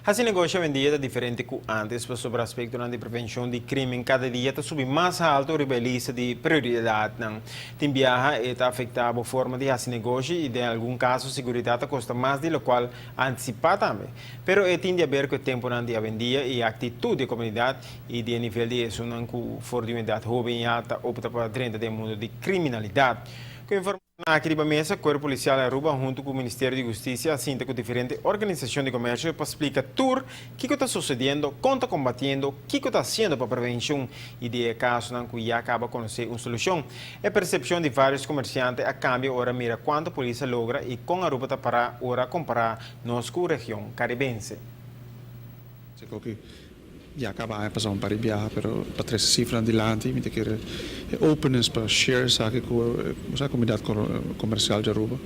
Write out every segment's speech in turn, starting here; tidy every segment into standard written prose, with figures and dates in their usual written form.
Hasi negoshi awendia ta diferente ku ántes pasobra aspektonan di prevenshon di krimen kada dia ta subi mas haltu riba e lista di prioridatnan. Tin biaha e ta afektá bo forma di hasi negoshi i den algun kaso siguridat ta kosta mas di lokual a antisipá tambe. Pero e tin di aber ku e tempunan di awendia i e aktitut di e komunidat i di e nivel di esunnan ku for di un edat hóben ya ta opta pa drenta den e mundu di kriminalidat. Ku Aki riba mesa, Cuerpo Policial Aruba hunto cu Ministerio di Husticia a sinta cu diferente organisacion di comercio pa splica tur kico ta sucediendo, con ta combatiendo, kico ta haciendo pa prevencion y di e casonan cu ya caba conoce un solucion. E percepcion di varios comerciante a cambia ora mira cuanto polis a logra y con Aruba ta para ora compara nos cu region Caribense. Ya caba aña pasa un par di biaha pero pa trece cifranan dilanti mi ta kere e openness pa share esaki cu e comunidad comercial di Aruba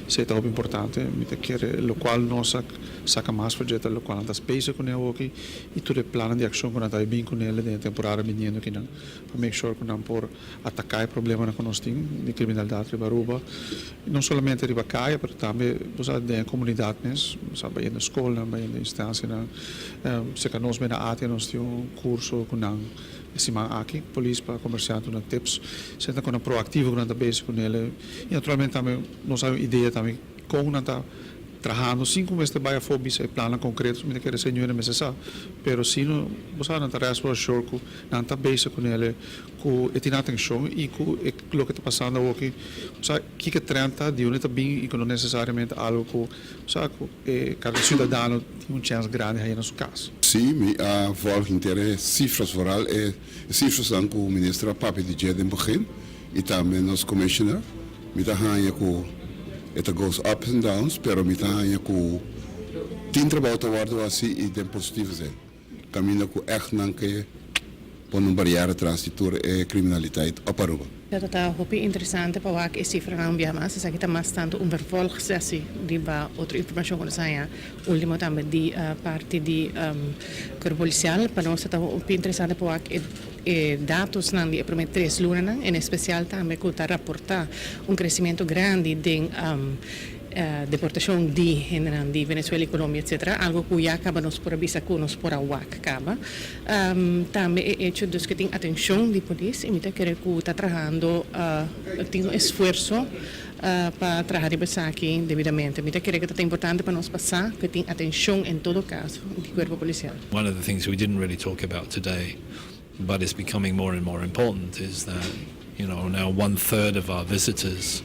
esey ta hopi importante mi ta kere locual nos a saca mas for dje ta locual nan ta bezig cune awoki y tur e plannan di accion cu nan ta bin cunele den e temporada biniendo akinan pa make sure cu nan por ataca e problemanan cu nos tin di criminalidad riba Aruba no solamente riba caya pero tambe bo sa den e comunidad mes bo sa bayendo scolnan bayendo instancianan Cerca nos bena ATIA nos tin un curso cu nan e siman aki, polis pa comerciantenan duna tips, senta cu nan proactivo cu nan ta bezig cu nele y naturalmente tambe nos hay un idea tambe con nan ta trahando sin cu mester bay afo bisa e plannan concreto, mi ta kere señora mester sa, pero si no bo sa nan ta rest assured cu nan ta bezig cu nele cu e tin atencion y cu e loke ta pasando awoki bo sa kiko trend ta di unda ta bin y cu no necesariamente algo cu bo sa cu E kada siudadano tin un chèns grandi haña na su kas. Sí, mi a volg henter e cifras, vooral e cifrasnan cu minister a papia di dje den begin y tambe nos commissioner. Mi ta haña cu e ta goes ups and downs, pero mi ta haña cu tin trabou ta wordo haci y den positivo zin. Caminda cu echt nan ke pone un barrière tras di tur e criminaliteit op Aruba. Ta ta hopi interesante pa wak e cifranan un bia mas. Esaki ta mas tanto un vervolgsessie riba otro informacion cu nos haña ultimo tambe di parti di Cuerpo Policial. Pa nos ta ta hopi interesante pa wak e datosnan di e prome tres lunanan, en especial tambe cu ta raporta un crecimento grandi den Deportacion di hendenan di Venezuela y Colombia etc. Algo cu ya caba nos por a bisa cu nos por a wak caba. Tambe e hecho dus cu tin atencion di polis y mi ta kere cu ta trahando tin un esfuerzo pa traha riba esaki debidamente. Mi ta kere cu ta importante pa nos pa sa cu tin atencion en todo caso di cuerpo policial. One of the things we didn't really talk about today but is becoming more and more important is that you know now one third of our visitors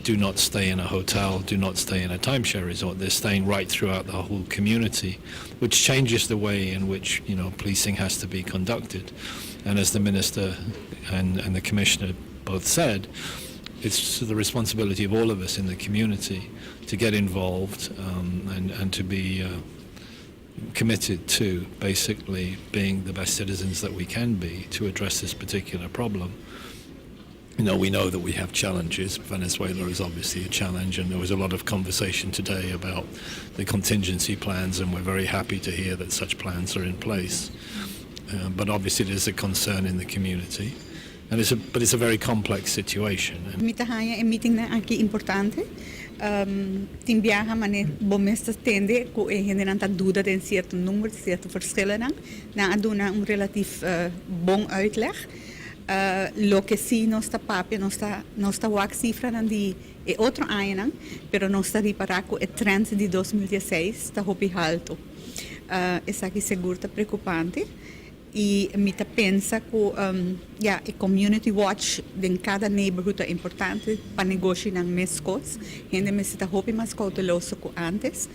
do not stay in a hotel, do not stay in a timeshare resort. They're staying right throughout the whole community, which changes the way in which you know policing has to be conducted. And as the minister and, and the commissioner both said, it's the responsibility of all of us in the community to get involved um, and, and to be uh, committed to basically being the best citizens that we can be to address this particular problem. You know, we know that we have challenges. Venezuela is obviously a challenge, and there was a lot of conversation today about the contingency plans, and we're very happy to hear that such plans are in place. Uh, but obviously, there's a concern in the community. And it's a, but it's a very complex situation. Mi ta haña e meetingnan aki importante. Tin biaha manera bo mes ta tende ku e hendenan ta duda den sierto number, sierto verschillennan. Nan a duna un relatief bon uitleg. Loke si nos ta papia, nos ta nos ta wak sifranan di e otro añanan, pero nos ta ripará ku e trend di 2016 ta hopi haltu. Esaki segur ta preokupante. I mi ta pensa ku ya e community watch den kada neighborhood ta importante pa negoshinan meskos. Hende mester ta hopi mas kouteloso ku antes.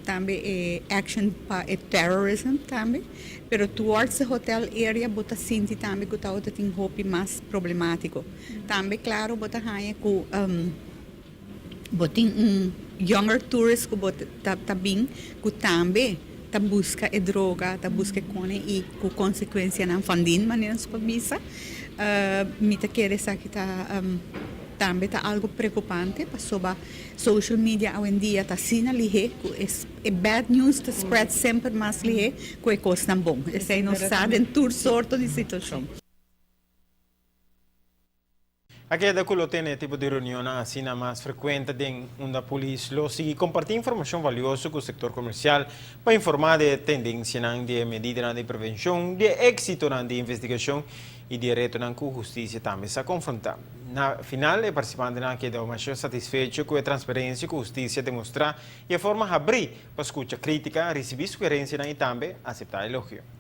Tambe e action pa e terrorism tambe. Pero towards the hotel area bo ta sinti tambe ku tabata tin hopi mas problematiko. Tambe klaro bo ta haña ku Bo tin un younger tourist ku bo ta ta bin ku tambe ta buska e droga, ta buska e kone i ku konsekuensianan fandin manera nos por bisa. Mi ta kere esaki ta tambe ta algu preokupante pasobra social media awendia ta asina lihé ku e bad news ta spread semper mas lihé ku e kosnan bon. Esei nos sa den tur sorto di situashon. A keda cu lo tene tipo di reunion asina mas frecuente den unda polis lo sigui comparti informacion valioso cu e sector comercial pa informa di tendencia, di medida di prevencion, di exito di investigacion y di reto cu husticia tambe ta confronta. Na final, e participantenan a keda mas satisfecho cu e transparencia cu husticia a demostra y e forma habri pa scucha critica, ricibi sugerencia y tambe acepta elogio.